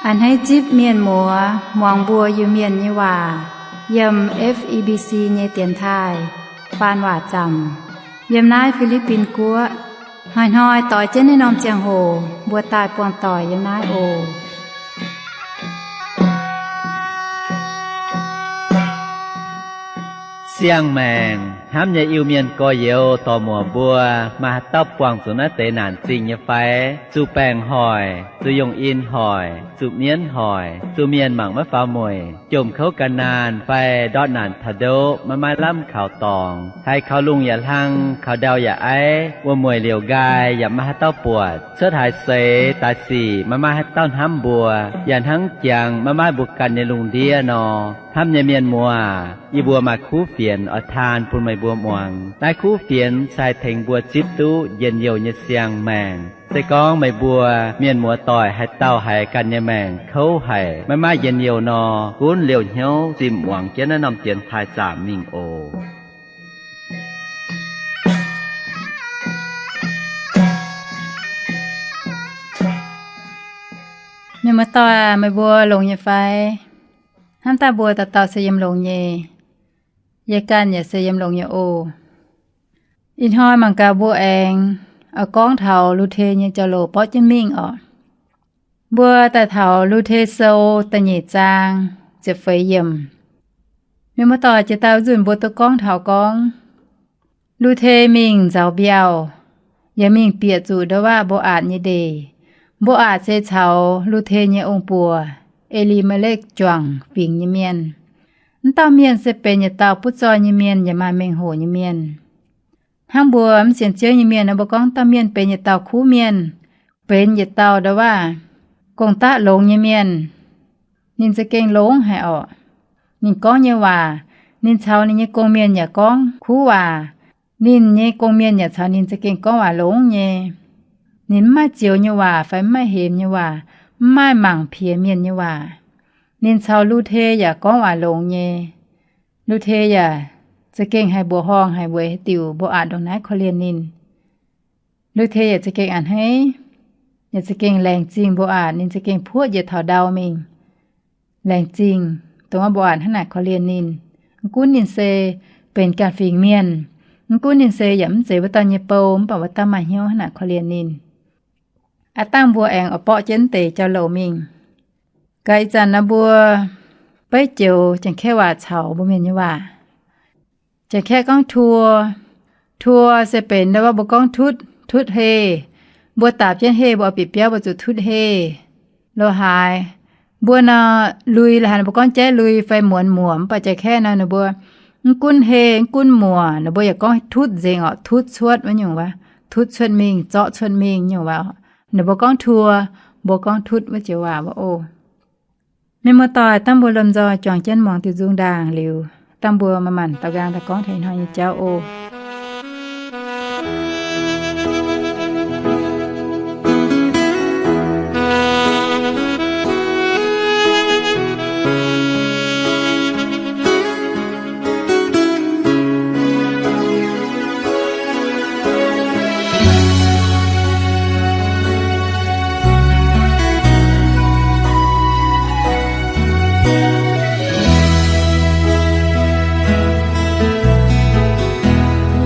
A'hneiv zipv mienh muoz muangx mbuo Iu-Mienh nyei waac yiem F E B C nyei dienx taaih faan waac zaamc yiem naaiv Fi^li^bin Guoqv. Hnoi-hnoi doix jienv naaiv norm ziangh hoc mbuo daaih buangh doic yiem naaiv oc. Siang-maengc hnamv nyei Iu-Mienh gorx-youz dorc-muoc mbuo, maaih haaix dauh buangh zuqc naaiv deix naanc zingh nyei fai? Zuqc baengc hoic, zuqc yongh in hoic, zuqc mienv hoic, zuqc mienh mangc maiv faaux mueic, jomc kouv gan naanh fai ndortv naanc taux ndoqv maiv maaih lamh kaux dorngx, haiz kaux lungh yaac hlang, kaux ndau yaac aiv, wuom-mueic liouc nqaai yaac maiv maaih haaix dauh buatc, cuotv haaix seix daaih sic maiv maaih haaix dauh hnamv mbuo, yaac hnangv jangx maiv maaih mbuo ganh nyei lungh ndiev nor. Hnamv nyei mienh muoz, yie mbuo maaih kuv fienx oix taan bun meih mbuo muangx. Naaiv kuv fienx se haih tengx mbuo zipv duqv njien-youh nyei siang-maengc. Se gorngv meih mbuo mienh muoz doic haaix dauh haiz ganh nyei maengc kouv haic, maiv maaih njien-youh nor, gunv liouh hnyouv zimh muangx jienv naaiv norm dienx taaih zaamc mingh oc. Mienh muoz doic, meih mbuo longx nyei fai? Hnamv daaih mbuo dauh dauh se yiem longx nyei. Yie ganh yaac se yiem longx nyei oc. Ih hnoi mangc gaax mbuo aengx oix gorngv taux Lu^te nyei jauv-louc borqv jienv mingh orqc. Mbuo daaih taux Lu^te Sou da'nyeic zaang ziepc feix yiemc. Mienh muoz doic, jiex daaih wuov nzunc mbuo duqv gorngv taux gorngv Lu^te mingh nzauz mbiauh, yaac mingh bieqc zuqc ndouv waac Mbo^aatc nyei ndeic. Mbo^aatc se caux Lu^te nyei ong-buoc, E^li^me^lekv, juangc fingx nyei mienh. Wuov dauh mienh se benx yietc dauh butv zoih nyei mienh yaac maaih mengh hoc nyei mienh. Hnangv mbuo mv sienx Ziouv nyei mienh nor, mbuo gorngv dauh mienh benx yietc dauh kuv mienh, benx yietc dauh ndouv waac gong-daqv longx nyei mienh, ninh za'gengh longx haic orqc. Ninh gorngv nyei waac, ninh caux ninh nyei gong-mienh yaac gorngv kuv waac. Ninh nyei gong-mienh yaac caux ninh za'gengh gorngv waac longx nyei. Ninh mv maaih zioux nyei waac fai mv maaih hemx nyei waac, mv maaih mangc piex mienh nyei waac. Ninh caux Lu^te yaac gorngv waac longx nyei. Lu^te yaac za'gengh haih mbuoqc horngh haic weic haaix diuc Mbo^aatc ndongc naaiv korv-lienh ninh. Lu^te yaac za'gengh a'hneiv, yaac za'gengh laengz zingh Mbo^aatc. Ninh za'gengh puoqv njiec taux ndau mingh laengz zingh, dongh wuov Mbo^aatc hnangv naaic korv-lienh ninh. Mv gunv ninh se benx ganh fingx mienh, mv gunv ninh se yaac mv zeiz wuov dauh nyei bou, mv baac wuov dauh maaih hnyouv hnangv naaic korv-lienh ninh. Aav dangh mbuo aengx oix borqv jienv deix jauv-louc mingh. Gaax ih zanc nor mbuo beiv joux Janx-Kaeqv waac caux mbuo Mienh nyei waac. Janx-Kaeqv gorngv ทัวร์, ทัวร์ se benx ndau wuov mbuo gorngv tutv, tutv heh. Mbuo daapc jienv heh, mbuo oix bieqc biauv, mbuo zuqc tutv heh. Lo haaix, mbuo nor, lui lo haaix mbuo gorngv jaiv lui fai muonz muoc, mv baac Janx-Kaeqv nor ninh mbuo mv gunv heh mv gunv muoc ninh mbuo yaac gorngv tutv nzengc orqc, tutv cuotv wuov nyungc wuov, tutv cuotv mingh, zorqv cuotv mingh nyungc wuov. Ninh mbuo gorngv ทัวร์, mbuo gorngv tutv wuov joux waac wuov oc. Mienh muoz-doic, dangh mbuo lomh nzoih juangc jienv muangx diuh nzung ndaangc liuz, dangh mbuo manc-manc daux nqaang daaih gorngv taux ih hnoi nyei jauv oc.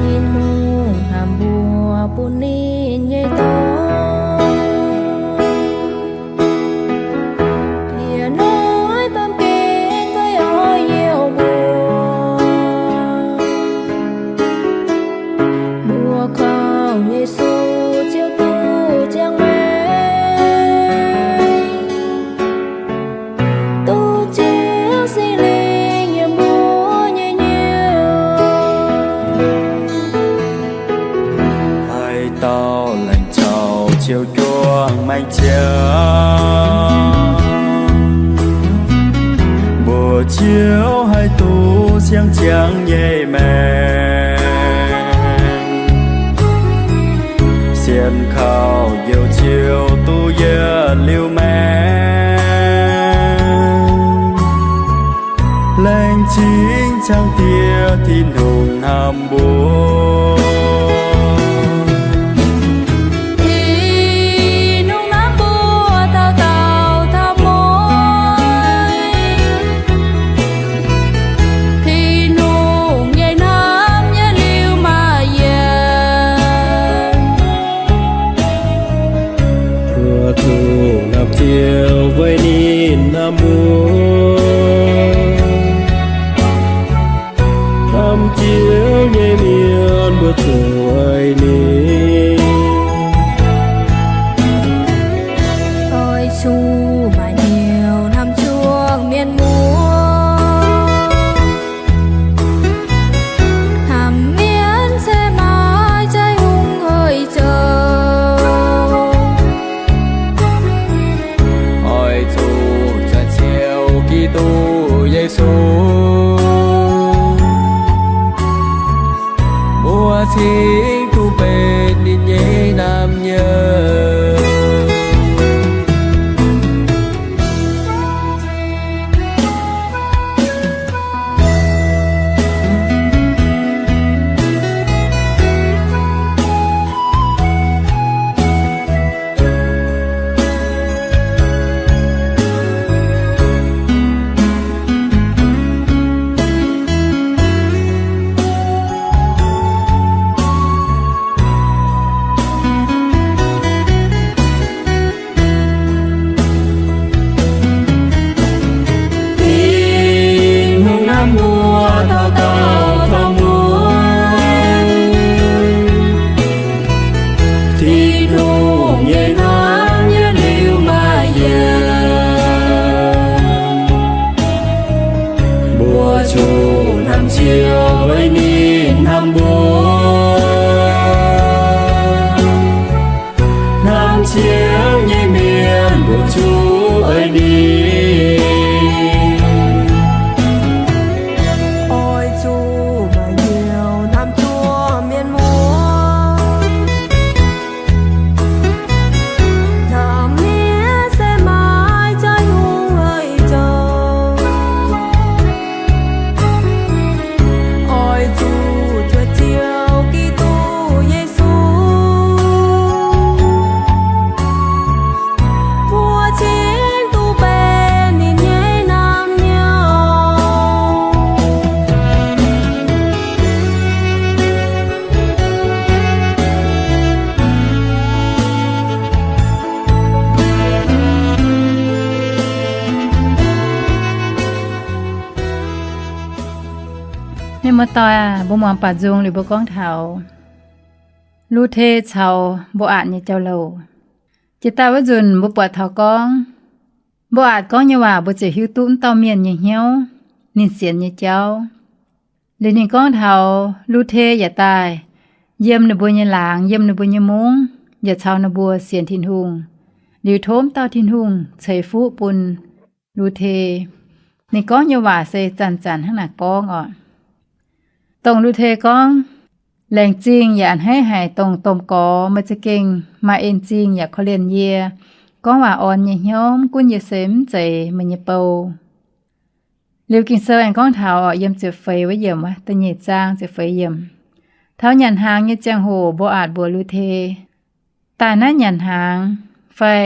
Tin-Hungh hnamv mbuo bun ninh nyei dorn, yie noiv baamh gen fai oix youh mbuo. Mbuo kangv Yesu Ziouv duqv ziangh maengc, duqv Ziouv Singx Lingh yiem mbuo nyei hnyouv. Haaix dauh laengz caux Ziouv juangc maengc ziangx, mbuo Ziouv haih duqv siang-ziangx nyei maengc. Sienx kaux Njoux Ziouv duqv yietc liuz maengc. Laengz zingh Zaangc Diex Tin-Hungh hnamv mbuo. Tin-Hungh hnamv mbuo dauh dauh taux mungh. zoux, mbuo cingx duqv benx ninh nyei naamh nyouz. Tin-Hungh hnamv mbuo dauh dauh taux muonz. Tin-Hungh nyei hnamv yietc liuz maaih yiem. Mbuo zuqc hnamv Ziouv weic ninh hnamv mbuo. Hnamv Ziouv nyei mienh mbuo zuqc ei ninh. Oix zuqc maaih hnyouv hnamv zuov mienh muoz. Hnamv mienh se maaih Tin-Hungh haiz zoux. Oix zuqc cuotv Ziouv Giduc Yesu, mbuo cingx duqv benx ninh nyei naamh nyouz. Mienh muoz-doic aac, mbuo muangx baac nzung liuz mbuo gorngv taux Lu^te caux Mbo^aatc nyei jauv-louc. Jiex daaih wuov nzunc mbuo buatc taux gorngv, Mbo^aatc gorngv nyei waac mbuo ziouc hiuv duqv wuov dauh mienh nyei hnyouv, ninh sienx nyei jauv. Liuz ninh gorngv taux Lu^te yaac daaih yiem ninh mbuo nyei laangz, yiem ninh mbuo nyei mungv, yaac caux ninh mbuo sienx Tin-Hungh. Liuz tov wuov dauh Tin-Hungh ceix fuqv bun Lu^te. Ninh gorngv nyei waac se zanc-zanc hnangv naaic gorngv oc. Dongh Lu^te gorngv, Laengz zingh yaac a'hneiv haic dongh domh gorx, meih za'gengh maaih en zingh yaac korv-lienh yie, gorngv waac orn nyei hnyouv, mv gunv yie se mv zeiz meih nyei bou. Liuz Ging-Sou aengx gorngv taux oc, yiem ziepc feix wuov yiemc wuov, da'nyeic zaang ziepc feix yiemc, taux nyanc hnaangx nyei ziangh hoc Mbo^aatc mbuox Lu^te, Daaih naaiv nyanc hnaangx fai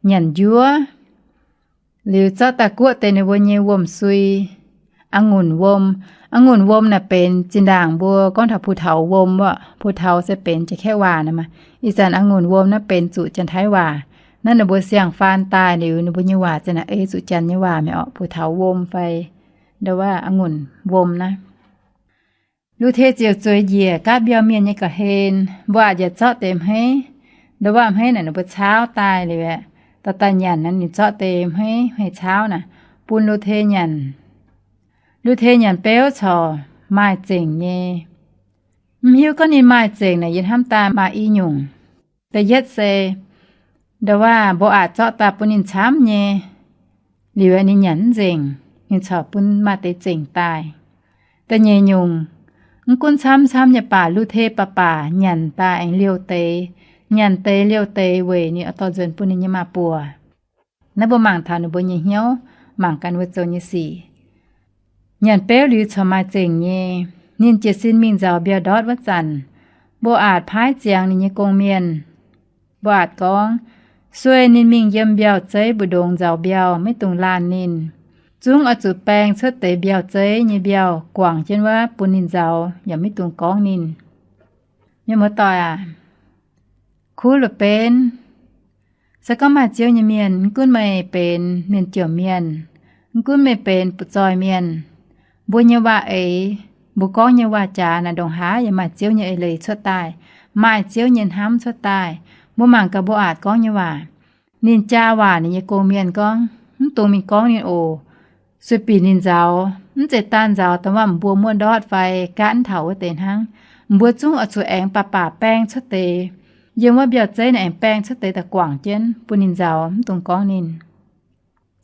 nyanc njuov, liuz zorqv daaih guoqv deix ninh mbuo nyei wuom-sui, a'ngunc wuom. A'ngunc wuom naaic benx zinh ndaangc mbuo gorngv taux 葡萄wuom oc. 葡萄 se benx Janx-Kaeqv waac naaic maah. Ih zanc a'ngunc wuom naaiv benx zuqc Janx-Taiv waac. Naaiv ninh mbuo siang-faan daaih liuz, ninh mbuo nyei waac ziouc naaic ei zuqc Janx nyei waac mi'aqv oc, 葡萄wuom ฟ, ndoh waac a'ngunc wuom naaiv. Lu^te ziouc zueiz njiec gaatv mbiauh mienh nyei ga'hlen. Mbo^aatc yaac zorqv deix hmeiv, ndoh waac hmeiv naaic ninh mbuo caauv daaih liuz aeqv, dorh daaih nyanc naaic, ninh zorqv deix hmeiv, hmeiv caauv naaic bun Lu^te nyanc. Lu^te nyanc beuv corc maaih zengc nyei. Mv hiuv gorngv ninh maaih zengc naaic yie hnamv daaih maaih i nyungc. Da'yietv se, ndoh waac Mbo^aatc zorqv daaih bun ninh camv nyei, liuz ninh nyanc mv nzengc, ninh corc bun maaih deix zengc daaih. Da'nyeic nyungc, mv gunv camv camv nyei baac Lu^te baac baac nyanc daaih aengx liouh deix, nyanc deix liouh deix weic ninh oix dorh nzuonx bun ninh nyei maa-buoc. Naaiv mbuo mangc taux ninh mbuo nyei hnyouv, mangc ganh wuov zoux nyei sic. Nyanc beuv liuz corc maaih zengc nyei. Ninh jiez sin mingh nzauz mbiauh ndortv wuov zanc, Mbo^aatc paaiv ziangx ninh nyei gong-mienh. Mbo^aatc gorngv, Sueih ninh mingh yiem mbiauh zeiv mbu'ndongx nzauz mbiauh, maiv dungx laanh ninh. Zungv oix zuqc baeng cuotv deix mbiauh zeiv nyei mbiauh guangc jienv wuov bun ninh nzauz, yaac maiv dungx gorngv ninh. Mienh muoz-doic aac, kuv la'benv, se gorngv maaih Ziouv nyei mienh, mv gunv meih benx mienh jomc mienh, mv gunv meih benx butv-zoih mienh, mbuo nyei waac-eix, mbuo gorngv nyei waac-jaax naaic ndongc haaix yaac maaih Ziouv nyei eix leiz cuotv daaih, maaih Ziouv nyei hnamv cuotv daaih. Mbuo mangc gaax Mbo^aatc gorngv nyei waac. Ninh jaa waac ninh nyei gong-mienh gorngv, Mv dungx mingh gorngv ninh oc. Sueih bieqc ninh nzauz, mv zeiz daan nzauz dongh waac mbuo muoqv ndortv fai gaatv taux wuov deix hnangv. Mbuo zungv oix zuqc aengx baac baac baeng cuotv deix, yiem wuov mbiauh zeiv naaic aengx baeng cuotv deix daaih guangc jienv bun ninh nzauz, mv dungx gorngv ninh.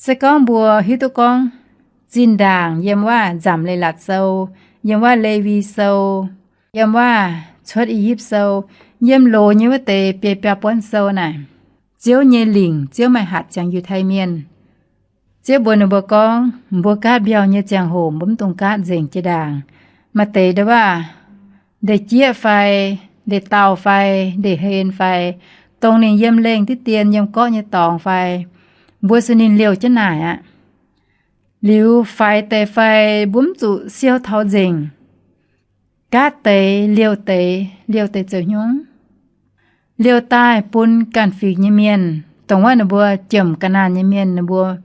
Se gorngv mbuo hiuv duqv gorngv zinh ndaangc yiem wuov Nzamc Leiz-Latc Sou, yiem wuov Lewi Sou, yiem wuov Cuotv I^yipv Sou, yiem loz nyei wuov deix biei biaa buonv sou naaic, Ziouv nyei lingc, Ziouv maaih hatc ziangx Yiutai Mienh. Ziouv mbuox ninh mbuo gorngv, mbuo gaatv mbiauh nyei ziangh hoc mbuo mv dungx gaatv nzengc jiex ndaangc. Maaih deix nda'waav ndeic jieqv fai, ndeic dauh fai, ndeic hlen fai, dongh ninh yiem lengh diqv dien yiem gorqv nyei dorngx fai, mbuo sueih ninh liouh jienv naaic aqv. Liuz faix deix fai mbuo mv zuqc siou taux nzengc. Gaatv deix liouh deix, liouh deix zoux hnyungv. Liouh daaih bun ganh fingx nyei mienh, dongh wuov ninh mbuo jomc ga'naanh nyei mienh, ninh mbuo mv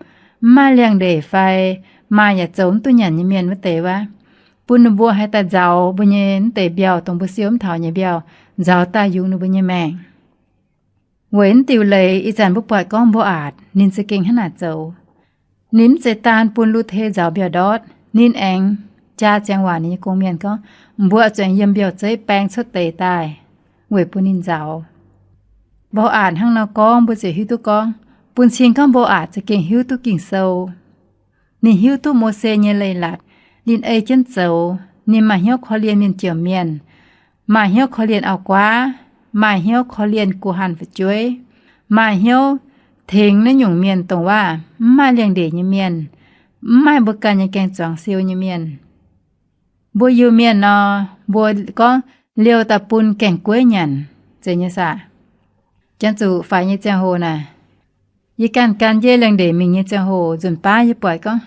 maaih liangx-ndeic fai maaih yaac zoux mv duqv nyanc nyei mienh wuov deix wuov, bun ninh mbuo haih daaih nzaaux mbuo nyei mv deix mbiauh, dongh mbuo siou mv taux nyei mbiauh, nzaaux daaih yungz ninh mbuo nyei maengc. Weic mv diuc leiz ih zanc mbuo buatc gorngv Mbo^aatc ninh za'gengh hnangv naaic zoux. Ninh mv zeiz daan bun Lu^te nzaaux mbiauh ndortv, ninh aengx jaa ziangx waac ninh nyei gong-mienh gorngv, mbuo zuqc aengx yiem mbiauh zeiv baeng cuotv deix daaih weic bun ninh nzaaux. Mbo^aatc hnangv nor gorngv mbuo ziouc hiuv duqv gorngv, bun cing gorngv Mbo^aatc za'gengh hiuv duqv Ging-Sou. Ninh hiuv duqv Mose nyei leiz-latc, ninh ei jienv zoux. Ninh maaih hnyouv korv-lienh mienh jomc mienh, maaih hnyouv korv-lienh auv-guaav, maaih hnyouv korv-lienh guh hanh fu'jueiv, maaih hnyouv tengx naaiv nyungc mienh dongh waac mv maaih liangx-ndeic nyei mienh, mv maaih mbuo ganh nyei gaeng-zuangx siou nyei mienh. Mbuo Iu-Mienh nor, mbuo gorngv liouh daaih bun gaengh gueiv nyanc, zeiz nyei saah? Janx zuqc faix nyei ziangh hoc naaic, yie ganh gan jienv liangx-ndeic mingh nyei ziangh hoc nzunc baav yie buatc gorngv,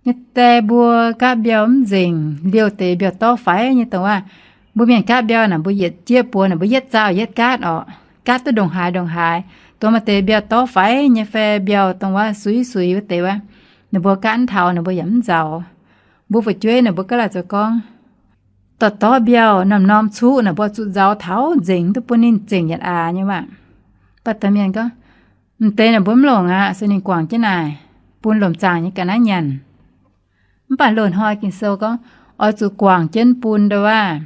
nyei die mbuo gaatv mbiauh mv nzengc, liouh deix mbiauh dorv faix nyei dongh waac. Mbuo mienh gaatv mbiauh naaic mbuo yietc jieqv buoz naaic mbuo yietv zaauh yietv gaatv orqc, gaatv duqv ndongc haaix ndongc haaix. Dongh maaih deix mbiauh dorv faix nyei fai mbiauh dongh waac suiv-suiv wuov deix wuov, ninh mbuo gaatv mv taux naaic mbuo yaac mv nzaaux. Mbuo fu'jueiv naaic mbuo gaav laaic zoux gorngv, dorh dorv mbiauh norm-norm cuqv naaic mbuo zuqc nzaaux taux nzengc duqv bun ninh zengc yietc aax nyei waac. Mv baac deix mienh gorngv, m'deix naaic mbuo mv longc aqv, se ninh guangc jienv naaic bun lomc zaangc nyei ga'naaiv nyanc. Mv baac loz-hnoi Ging-Sou gorngv, oix zuqc guangc jienv bun nda'waac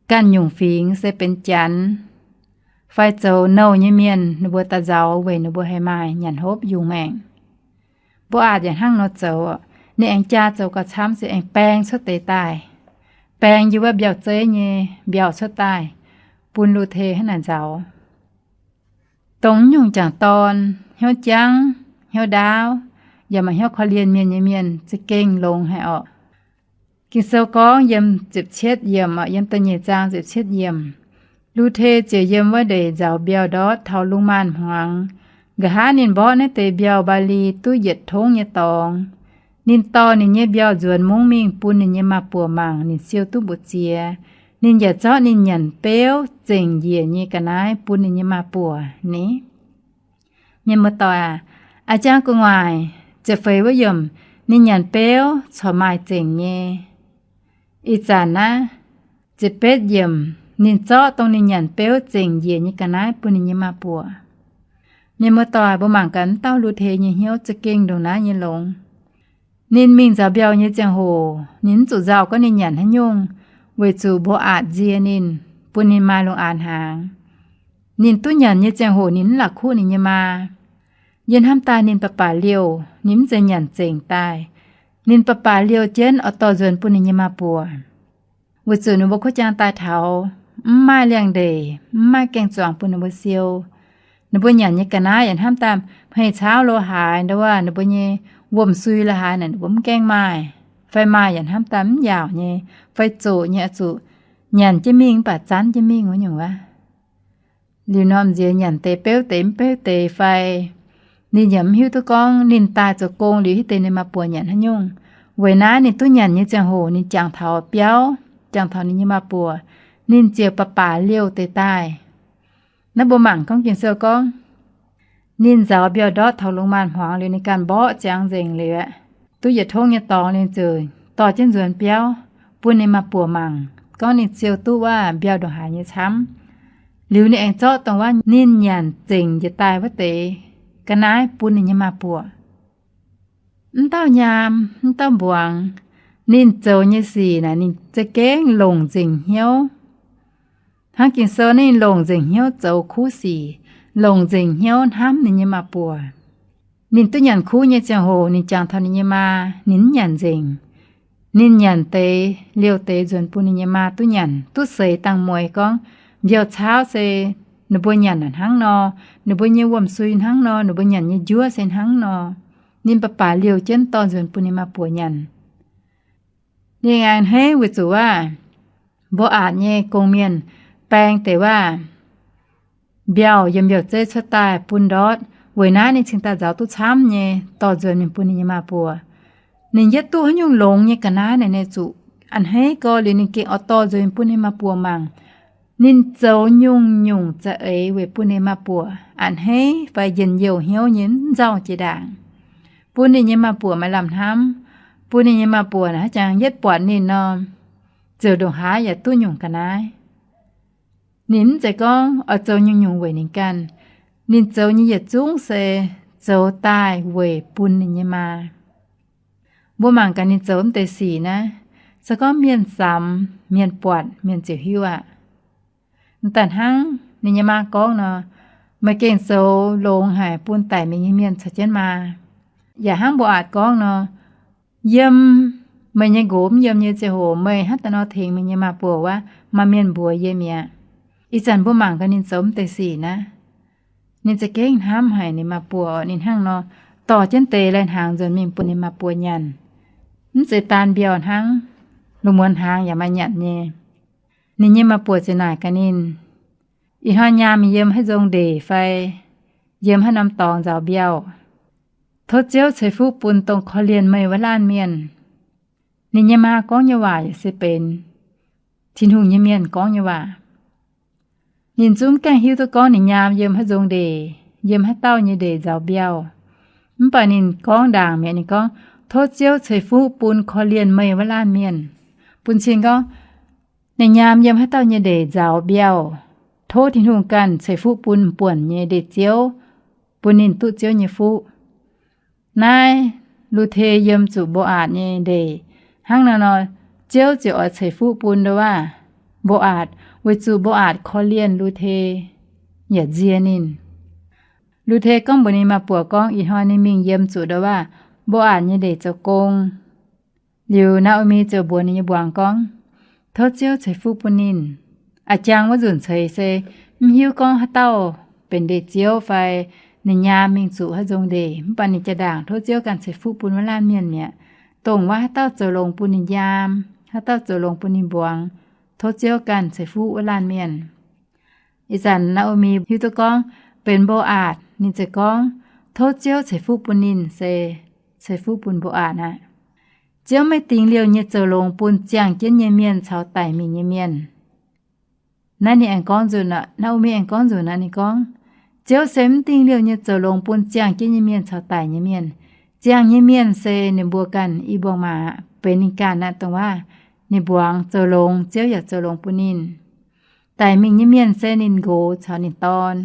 ganh nyungc fingx se benx Janx fai zoux nouh nyei mienh ninh mbuo daaih nzaaux weic ninh mbuo haih maaih nyanc hopv yungz maengc. Mbo^aatc yaac hnangv nor zoux, ninh aengx jaa zoux gauh camv se aengx baeng cuotv deix daaih, baeng yiem wuov mbiauh zeiv nyei mbiauh cuotv daaih, bun Lu^te hnangv naaic nzaaux. Dongh nyungc jangc dorn, hnyouv jangv, hnyouv ndaauv, yaac maaih hnyouv korv-lienh mienh nyei mienh za'gengh longx haic orqc. Ging-Sou gorngv yiem ziepc cietv yiemc, yiem da'nyeic zaang ziepc cietv yiemc, Lu^te ziouc yiem wuov ndeic nzaaux mbiauh ndortv taux lungh maanz-hmuangx. Nqa'haav ninh mborqv naaiv deix mbiauh mbaali duqv yietc tongv nyei dorngx. Ninh dorh ninh nyei mbiauh nzuonx mungv mingh bun ninh nyei maa-buoc mangc, ninh siou duqv mbu'ziex. Ninh yaac zorqv ninh nyanc beuv zengc njiec nyei ga'naaiv bun ninh nyei maa-buoc ni. Mienh muoz-doic aac, a'jang gu'nguaaic ziepc feix wuov yiemc, ninh nyanc beuv corc maaih zengc nyei. Ih zanc naaiv, ziepc betv yiemc, ninh zorqv dongh ninh nyanc beuv zengc njiec nyei ga'naaiv bun ninh nyei maa-buoc. Mienh muoz-doic, mbuo mangc gaax wuov dauh Lu^te nyei hnyouv za'gengh ndongc naaiv nyei longx. Ninh mingh nzaaux mbiauh nyei ziangh hoc ninh mv zuqc nzauh gorngv ninh nyanc haaix nyungc, weic zuqc Mbo^aatc nzie ninh, bun ninh maaih lungh aanx hnaangx. Ninh duqv nyanc nyei ziangh hoc ninh mv la'kuqv ninh nyei maa. Yie hnamv daaih ninh baac baac liouh, ninh mv zeiz nyanc zengc daaih. Ninh baac baac liouh jienv oix dorh nzuonx bun ninh nyei maa-buoc. Weic zuqc ninh mbuo kuv jaang daaih taux, mv maaih liangx-ndeic, mv maaih gaeng-zuangx bun ninh mbuo siou. Ninh mbuo nyanc nyei ga'naaiv yaac hnamv daaih hmei caauv lo haaix nda'waac ninh mbuo nyei wuom-sui lo haaix naaic ninh mbuo mv gaengh maaih, fai maaih yaac hnamv daaih mv yaauc nyei, fai zoqc nyei, oix zuqc nyanc jienv mingh mv baac zanv jienv mingh wuov nyungc wuov. Liuz norm nziex nyanc deix beuv deix mv beuv deix fai, ninh yaac mv hiuv duqv gorngv ninh daaih zoux gong liuz hitv deix ninh maa-buoc nyanc haaix nyungc. Weic naaiv ninh duqv nyanc nyei ziangh hoc ninh jangx taux biauv, jangx taux ninh nyei maa-buoc, ninh ziouc baac baac liouh deix daaih. Naaiv mbuo mangc gorngv Ging-Sou gorngv, ninh nzaaux mbiauh ndortv taux lungh maanz-hmuangx liuz ninh ganh mborqv ziangx nzengc liuz aeqv, duqv yietc tongv nyei dorngx ninh ziouc dorh jienv nzuonx biauv bun ninh maa-buoc mangc, gorngv ninh siou duqv wuov mbiauh ndongc haaix nyei camv. Liuz ninh aengx zorqv dongh wuov ninh nyanc zengc njiec daaih wuov deix ga'naaiv bun ninh nyei maa-buoc. Mv dauh nyaam, mv dauh mbuangz, ninh zoux nyei sic naaic ninh za'gengh longc nzengc hnyouv. Hnangv Ging-Sou ninh longc nzengc hnyouv zoux kuv sic, longc nzengc hnyouv hnamv ninh nyei maa-buoc. Ninh duqv nyanc kuv nyei ziangh hoc, ninh jangx taux ninh nyei maa, ninh mv nyanc nzengc. Ninh nyanc deix liouh deix nzuonx bun ninh nyei maa duqv nyanc, duqv seix dangh mueiz gorngv mbiauh caauv se ninh mbuo nyanc hnangv nor, ninh mbuo nyei wuom-sui hnangv nor, ninh mbuo nyanc nyei njuov se hnangv nor. Ninh baac baac liouh jienv dorh nzuonx bun ninh maa-buoc nyanc. Ninh a'hneiv weic zuqc waac, Mbo^aatc nyei gong-mienh baeng deix waac mbiauh yiem mbiauh zeiv cuotv daaih bun ndortv. Weic naaiv ninh cingx daaih nzaaux duqv camv nyei dorh nzuonx mingh bun ninh nyei maa-buoc. Ninh yietv duqv haaix nyungc longx nyei ga'naaiv naaic, ninh zuqc a'hneiv gorx liuz ninh gengh oix dorh nzuonx bun ninh maa-buoc mangc. Ninh zoux nyungc-nyungc za'eix weic bun ninh maa-buoc a'hneiv fai njien-youh hnyouv nyei, mv nzauh jiex ndaangc, bun ninh nyei maa-buoc maaih lamh hnamv, bun ninh nyei maa-buoc naaic haaix jangx yietv buatc ninh nor, ziouc ndongc haaix yaac duqv nyungc ga'naaiv. Ninh mv zeiz gorngv oix zoux nyungc-nyungc weic ninh ganh. Ninh zoux nyei yietc zungv se zoux daaih weic bun ninh nyei maa. Mbuo mangc gaax ninh zoux mv deix sic naaiv, se gorngv mienh samx, mienh buatc, mienh ziouc hiuv aqv. Daaih hnangv ninh nyei maa gorngv nor, Meih gengh zoux longx haic bun daic mingh nyei mienh caux jienv maa. Yaac hnangv Mbo^aatc gorngv nor, Yiem meih nyei nqox mv yiem nyei ziangh hoc meih hnangv daaih nor tengx meih nyei maa-buoc wuov, maaih mienh mbuox yie mi'aqv. Ih zanc mbuo mangc gaax ninh zoux mv deix sic naaiv. Ninh za'gengh hnamv haic ninh maa-buoc, ninh hnangv nor dorh jienv deix lai-hnaangx nzuonx mingh bun ninh maa-buoc nyanc. Mv zeiz daan mbiauh hnangv, lungh muonz hnaangx yaac maaih nyanc nyei. Ninh nyei maa-buoc ziouc naaic gaax ninh, Ih hnoi nyaam yiem haaix nzong ndeic fai yiem haaix norm dorngx nzaaux mbiauh, tov Ziouv ceix fuqv bun dongh korv-lienh meih wuov laanh mienh. Ninh nyei maa gorngv nyei waac yaac se benx Tin-Hungh nyei mienh gorngv nyei waac. Ninh zungv gaengh hiuv duqv gorngv ninh nyaam yiem haaix nzong ndeic, yiem haaix dauh nyei ndeic nzaaux mbiauh. Mv baac ninh gorngv ndaangc mi'aqv, ninh gorngv, Tov Ziouv ceix fuqv bun korv-lienh meih wuov laanh mienh. Bun cing gorngv, ninh nyaam yiem haaix dauh nyei ndeic nzaaux mbiauh, tov Tin-Hungh ganh ceix fuqv bun m'buonc nyei ndeic-ziouv, bun ninh duqv Ziouv nyei fuqv. Naaiv Lu^te yiem zuqc Mbo^aatc nyei ndeic. Hnangv naaiv nor, Ziouv ziouc oix ceix fuqv bun ndouv waac Mbo^aatc, weic zuqc Mbo^aatc korv-lienh Lu^te yaac nzie ninh. Lu^te gorngv mbuox ninh maa-buoc gorngv ih hnoi ninh mingh yiem zuqc ndouv waac Mbo^aatc nyei ndeic zoux gong. Liuz Naa^o^mi ziouc mbuox ninh nyei mbuangz gorngv, Tov Ziouv ceix fuqv bun ninh. A'jang wuov nzunc ceix se mv hiuv gorngv haaix dauh benx ndeic-ziouv fai ninh nyaam mingh zuqc haaix nzong ndeic, mv baac ninh jaa-ndaangc tov Ziouv ganh ceix fuqv bun wuov laanh mienh mi'aqv. Dongh wuov haaix dauh zoux longx bun ninh nyaam, haaix dauh zoux longx bun ninh mbuangz, tov Ziouv ganh ceix fuqv wuov laanh mienh. Ih zanc Naa^o^mi hiuv duqv gorngv benx Mbo^aatc, ninh ziouc gorngv, Tov Ziouv ceix fuqv bun ninh, se ceix fuqv bun Mbo^aatc aqv. Ziouv maiv dingx liouh nyei zoux longx bun ziangh jienv nyei mienh caux daic mingh nyei mienh. Naaiv ninh aengx gorngv nzunc, Naa^o^mi aengx gorngv nzunc aqv, ninh gorngv, Ziouv se mv dingh liouh nyei zoux longx bun ziangh jienv nyei mienh caux daic nyei mienh. Ziangh nyei mienh se ninh mbuo ganh i mbuo maa, benx ninh ganh aqv, dongh waac ninh mbuangz zoux longx, Ziouv yaac zoux longx bun ninh. Daic mingh nyei mienh se ninh nqox caux ninh dorn.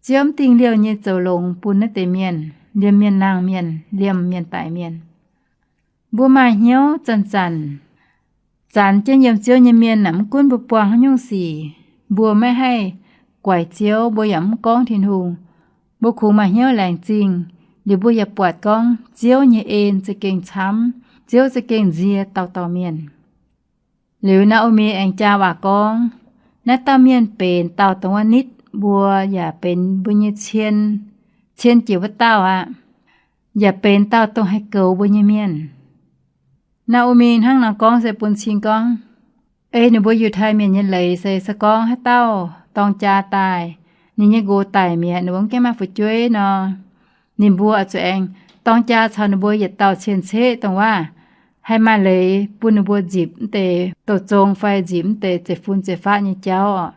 Ziouv mv dingh liouh nyei zoux longx bun naaiv deix mienh, liemh mienh nangh mienh, liemh mienh daic mienh. Mbuo maaih hnyouv zanc-zanc zanx jienv yiem Ziouv nyei mienh aeqv, mv gunv mbuo buangh haaix nyungc sic, mbuo maiv haih guaix Ziouv, mbuo yaac mv gorngv Tin-Hungh, mbuo kungx maaih hnyouv laengz zingh, liuz mbuo yaac buatc gorngv Ziouv nyei en za'gengh camv, Ziouv za'gengh nzie dauh dauh mienh. Liuz Naa^o^mi aengx jaa waac gorngv, Naaiv dauh mienh benx dauh dongh wuov nitv mbuo yaac benx mbuo nyei cien, cien jiex wuov dauh aqv, yaac benx dauh dongh haih goux mbuo nyei mienh. Naa^o^mi hnangv nor gorngv se bun cing gorngv, ei ninh mbuo Yiutai Mienh nyei leiz se, se gorngv haaix dauh dorng jaa daaih, ninh nyei nqox daic mi'aqv, ninh mbuo mv gaengh maaih fu'jueiv nor, ninh mbuo oix zuqc aengx dorng jaa caux ninh mbuo yietc dauh cien-ceqv dongh waac haih maaih leiz bun ninh mbuo nzipc mv deix douh zong fai nzipc mv deix zeiv-fun zeiv-faqv nyei jauv oc.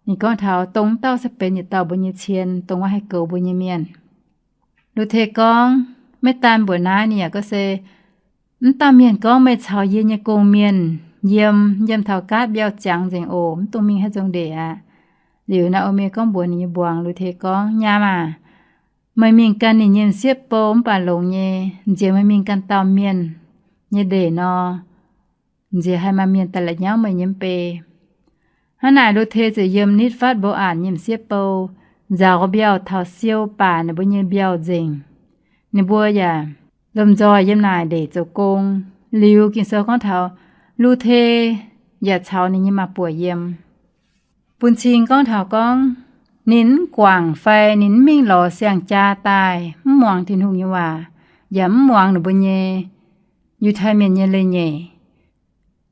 Ninh gorngv taux dongh wuov dauh se benx yietc dauh mbuo nyei cien, dongh wuov haih goux mbuo nyei mienh. Lu^te gorngv, Maiv daan mbuoqc naaiv, ninh yaac gorngv se, Mv dauh mienh gorngv, Meih caux yie nyei gong-mienh yiem, yiem taux gaatv mbiauh ziangx nzengc oc, mv dungx mingh haaix nzong ndeic aqv. Liuz Naa^o^mi gorngv mbuox ninh nyei mbuangz Lu^te gorngv, Nyaam aac, meih mingh ganh ninh nyei m'sieqv bou mv baac longx nyei. Nziex meih mingh ganh dauh mienh nyei ndeic nor, nziex haih maaih mienh daaih la'nyauv meih nyei mv bei. Hnangv naaic Lu^te ziouc yiem nitv fatv Mbo^aatc nyei m'sieqv bou. nzaaux mbiauh taux siou baac ninh mbuo nyei mbiauh nzengc. Ninh mbuo yaac lomh nzoih yiem naaic ndeic zoux gong. Liuz Ging-Sou gorngv taux Lu^te yaac caux ninh nyei maa-buoc yiem. Bun cing gorngv taux gorngv ninh mv guangc fai ninh mv mingh lorz siang-jaa daaih, mv muangx Tin-Hungh nyei waac, yaac mv muangx ninh mbuo nyei Yiutai Mienh nyei leiz-nyeic.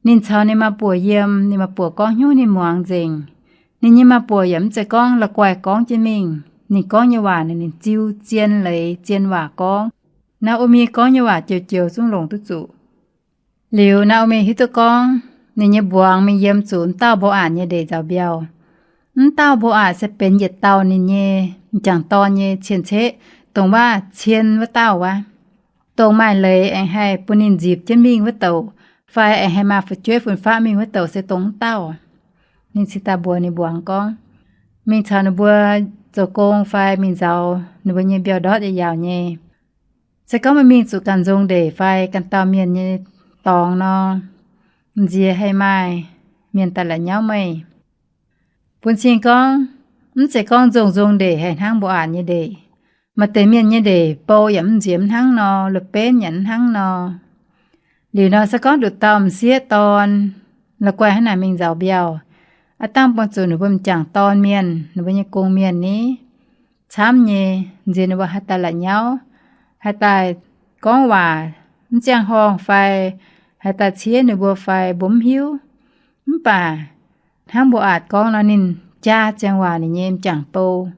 Ninh caux ninh maa-buoc yiem, ninh maa-buoc gorngv hnyouv ninh muangx nzengc. Ninh nyei maa-buoc yaac mv zeiz gorngv la'guaih gorngv jienv mingh. Ninh gorngv nyei waac ninh, ninh ziu zien leiz zien waac gorngv. Naa^o^mi gorngv nyei waac joux-joux zungv longc duqv zuqc. Liuz Naa^o^mi hiuv duqv gorngv ninh nyei mbuangz mingh yiem zuqc wuov dauh Mbo^aatc nyei ndeic nzaaux mbiauh. Wuov dauh Mbo^aatc se benx yietc dauh ninh nyei m'jangc dorn nyei cien-ceqv, dongh waac cien wuov dauh wuov, dongh maaih leiz aengx haih bun ninh nzipc jienv mingh wuov douc, fai aengx haih maaih fu'jueiv fun-faqv mingh wuov douc se dongh wuov dauh. Ninh cingx daaih mbuox ninh mbuangz gorngv, mingh caux ninh mbuo zoux gong fai mingh nzaaux ninh mbuo nyei mbiauh ndortv yaac yaauc nyei. Se gorngv meih mingh zuqc ganh nzong ndeic fai ganh dauh mienh nyei dorngx nor, nziex haih maaih mienh daaih la'nyauv meih. Bun cing gorngv, mv zeiz gorngv nzong-nzong ndeic haih hnangv Mbo^aatc nyei ndeic. Maaih deix mienh nyei ndeic bou yaac mv nziex mv hnangv nor, Lu^benv yaac mv hnangv nor. Liuz nor se gorngv nduqc dauh m'sieqv dorn la'guaih hnangv naaic mingh nzaaux mbiauh, aav dangh buangh zuqc ninh mbuo m'jangc dorn mienh, ninh mbuo nyei gong mienh ni, camv nyei, nziex ninh mbuo haih daaih la'nyauv, haih daaih gorngv waac mv ziangh horngh fai haih daaih ciev ninh mbuo fai mbuo mv hiuv. Mv baac hnangv Mbo^aatc gorngv nor, ninh jaa ziangh waac ninh nyei m'jangc bou,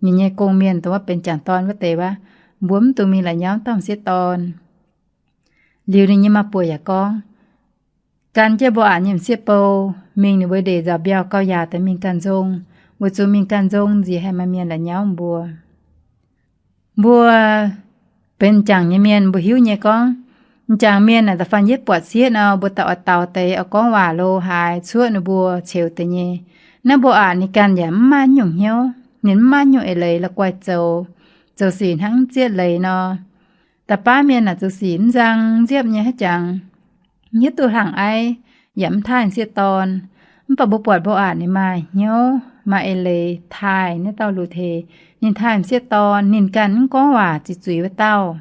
ninh nyei gong mienh dongh wuov benx m'jangc dorn wuov deix wuov, mbuo mv dungx mingh la'nyauv dauh m'sieqv dorn. Liuz ninh nyei maa-buoc yaac gorngv, gan jienv Mbo^aatc nyei m'sieqv bou mingh ninh mbuo ndeic nzaaux mbiauh gauh yaauc deix mingh ganh nzong, weic zuqc mingh ganh nzong nziex haih maaih mienh la'nyauv mbuo. Mbuo benx m'jangc nyei mienh mbuo hiuv nyei gorngv, m'jangc mienh naaic da'faanh yietv buatc sieqv nor, mbuo daaih oix daux deix, oix gorngv waac lo haaix cuoqv ninh mbuo ceux deix nyei. Naaiv Mbo^aatc ninh ganh yaac mv maaih nyungc hnyouv, ninh mv maaih nyungc eix leiz la'guaih zoux, zoux sic hnangv zieqv leiz nor. Da'baav mienh naaic zoux sic mv nzang nziepv nyei haaix jangx, hiuv duqv hlang aiv, yaac mv taaih m'sieqv dorn. Mv baac mbuo buatc Mbo^aatc ninh maaih hnyouv, maaih eix leiz taaih naaiv dauh Lu^te. Ninh taaih m'sieqv dorn, ninh ganh mv gorngv waac zuiz-zuiz wuov dauh.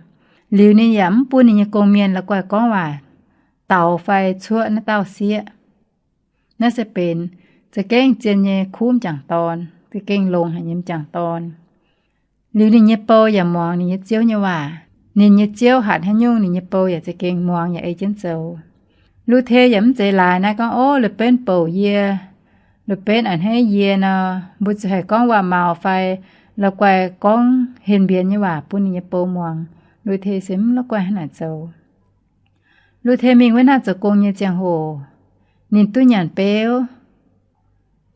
Liuz ninh yaac mv bun ninh nyei gong mienh la'guaih gorngv waac daux fai cuoqv naaiv dauh sieqv. Naaiv se benx za'gengh zien nyei kuv m'jangc dorn, za'gengh longx haic nyei m'jangc dorn. Liuz ninh nyei bou yaac muangx ninh nyei ziouv nyei waac. Ninh nyei ziouv hatc haaix nyungc, ninh nyei bou yaac za'gengh muangx yaac ei jienv zoux. Lu^te yaac mv zeiz laaix naaiv gorngv, Ov, Lu^benv bouc yie, Lu^benv a'hneiv yie nor, mbuo zuqc haih gorngv waac-maux fai la'guaih gorngv henv mbienx nyei waac bun ninh nyei bou muangx. Lu^te se mv la'guaih hnangv naaic zoux. Lu^te mingh wuov naaiv zoux gong nyei ziangh hoc, ninh duqv nyanc beuv.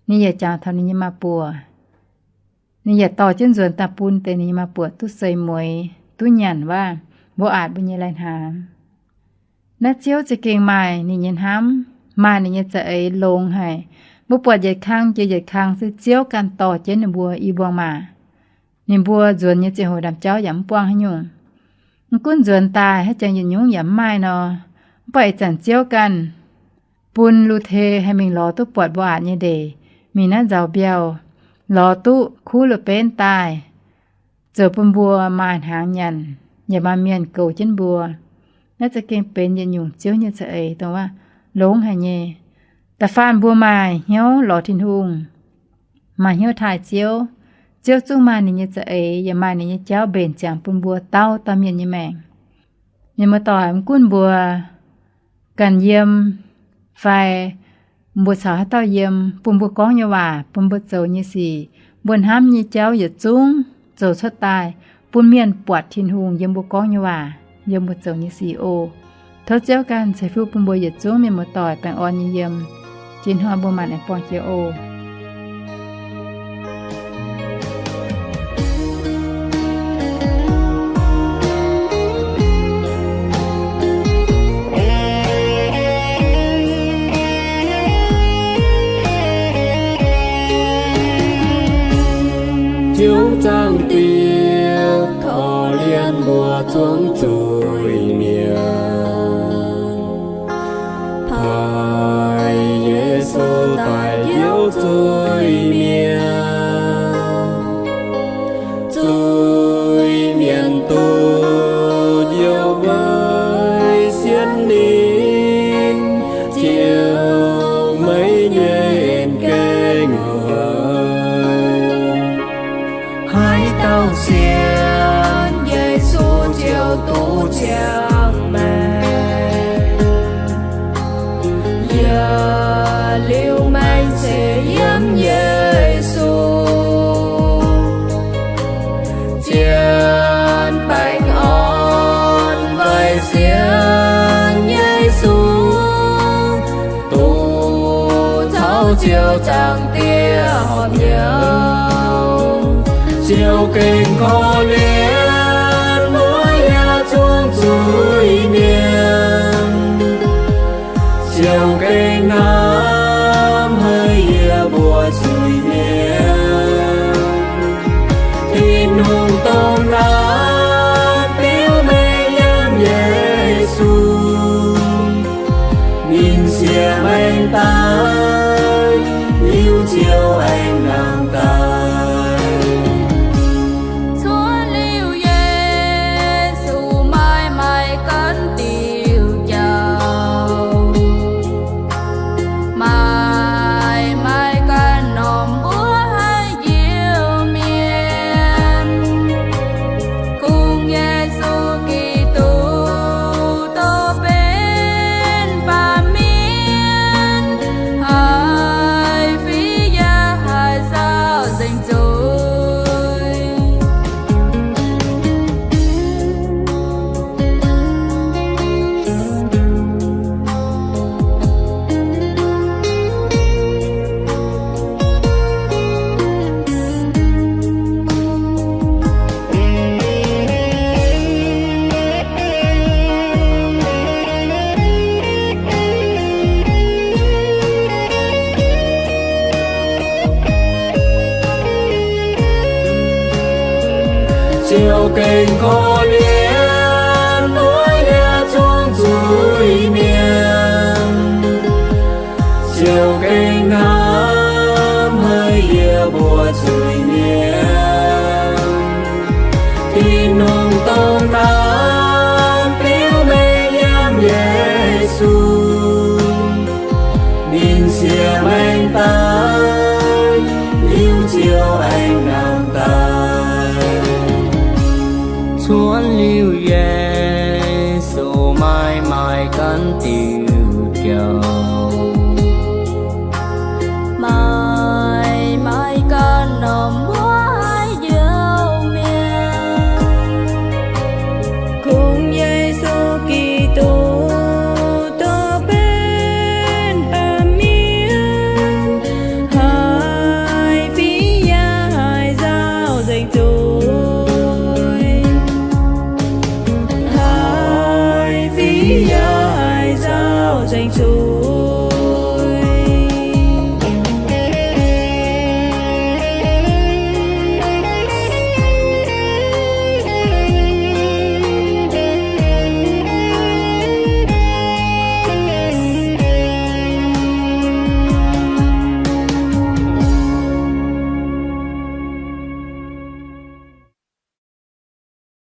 Ninh yaac jangx taux ninh nyei maa-buoc. Ninh yaac dorh jienv nzuonx daaih bun deix ninh nyei maa-buoc duqv seix mueiz, duqv nyanc waac, Mbo^aatc mbuo nyei lai-hnaangx. Naaiv ziouv za'gengh maaih ninh nyei hnamv, maaih ninh nyei za'eix longx haic. Mbuo buatc yietc kang jiex yietc kang se ziouv ganh dorh jienv ninh mbuo i mbuo maah. Ninh mbuo nzuonx nyei ziangh hoc ndaamv-jauv yaac mv buangh haaix nyungc. Mv gunv nzuonx daaih haaix jangx yietc nyungc yaac mv maaih nor, mv baac ih zanc ziouv ganh bun Lu^te haih mingh lorz duqv buatc Mbo^aatc nyei ndeic, mingh naaiv nzaaux mbiauh, lorz duqv kuv Lu^benv daaih, zoux bun mbuo maaih hnaangx nyanc, yaac maaih mienh goux jienv mbuo. Naaiv za'gengh benx yietc nyungc ziouv nyei za'eix dongh waac longx haic nyei. Da'faanh mbuo maaih hnyouv lorz Tin-Hungh, maaih hnyouv taaih ziouv, ziouv zungv maaih ninh nyei za'eix yaac maaih ninh nyei jauv mbenc ziangx bun mbuo dauh dauh mienh nyei maengc. Mienh muoz-doic, mv gunv mbuo ganh yiem fai mbuo caux haaix dauh yiem, bun mbuo gorngv nyei waac, bun mbuo zoux nyei sic, mbuo hnamv nyei jauv yietc zungv zoux cuotv daaih, bun mienh buatc Tin-Hungh yiem mbuo gorngv nyei waac, yiem mbuo zoux nyei sic oc. Tov ziouv ganh ceix fuqv bun mbuo yietc zungv mienh muoz-doic baengh orn nyei yiem. Jiex hnoi mbuo maanc aengx buangh jiex oc. Ziouv Zaangc Diex korv-lienh mbuo zungv zuiz-mienh, taaih Yesu daaih njoux zuiz-mienh. Ziouv Zaangc Diex horpc hnyouv, Ziouv gengh korv-lienh mbuo yietc zungv zuiz-mienh. Ziouv gengh hnamv haiz yie mbuo zuiz-mienh. Tin-Hungh dongh naaiv biux mengh yiem Yesu, ninh siec maengx daaih, liuz Ziouv aengx nangh daaih. Cuotv liuz Yesu maaih, maaih ganh diuh jauv, maaih, maaih ganh norm mbuo haiz njiec mienh, kungx Yesu Giduc dorh benx baamh mienh, haih fih yaac haih saauc nzengc zuiz. Ziouv gengh korv-lienh mbuo yietc zungv zuiz-mienh. Ziouv gengh hnamv haiz yie mbuo zuiz-mienh. Tin-Hungh dongh naaiv biux mengh yiem Yesu, ninh siec maengx daaih, liuz Ziouv aengx nangh daaih. Cuotv liuz Yesu maaih, maaih ganh diuh jauv.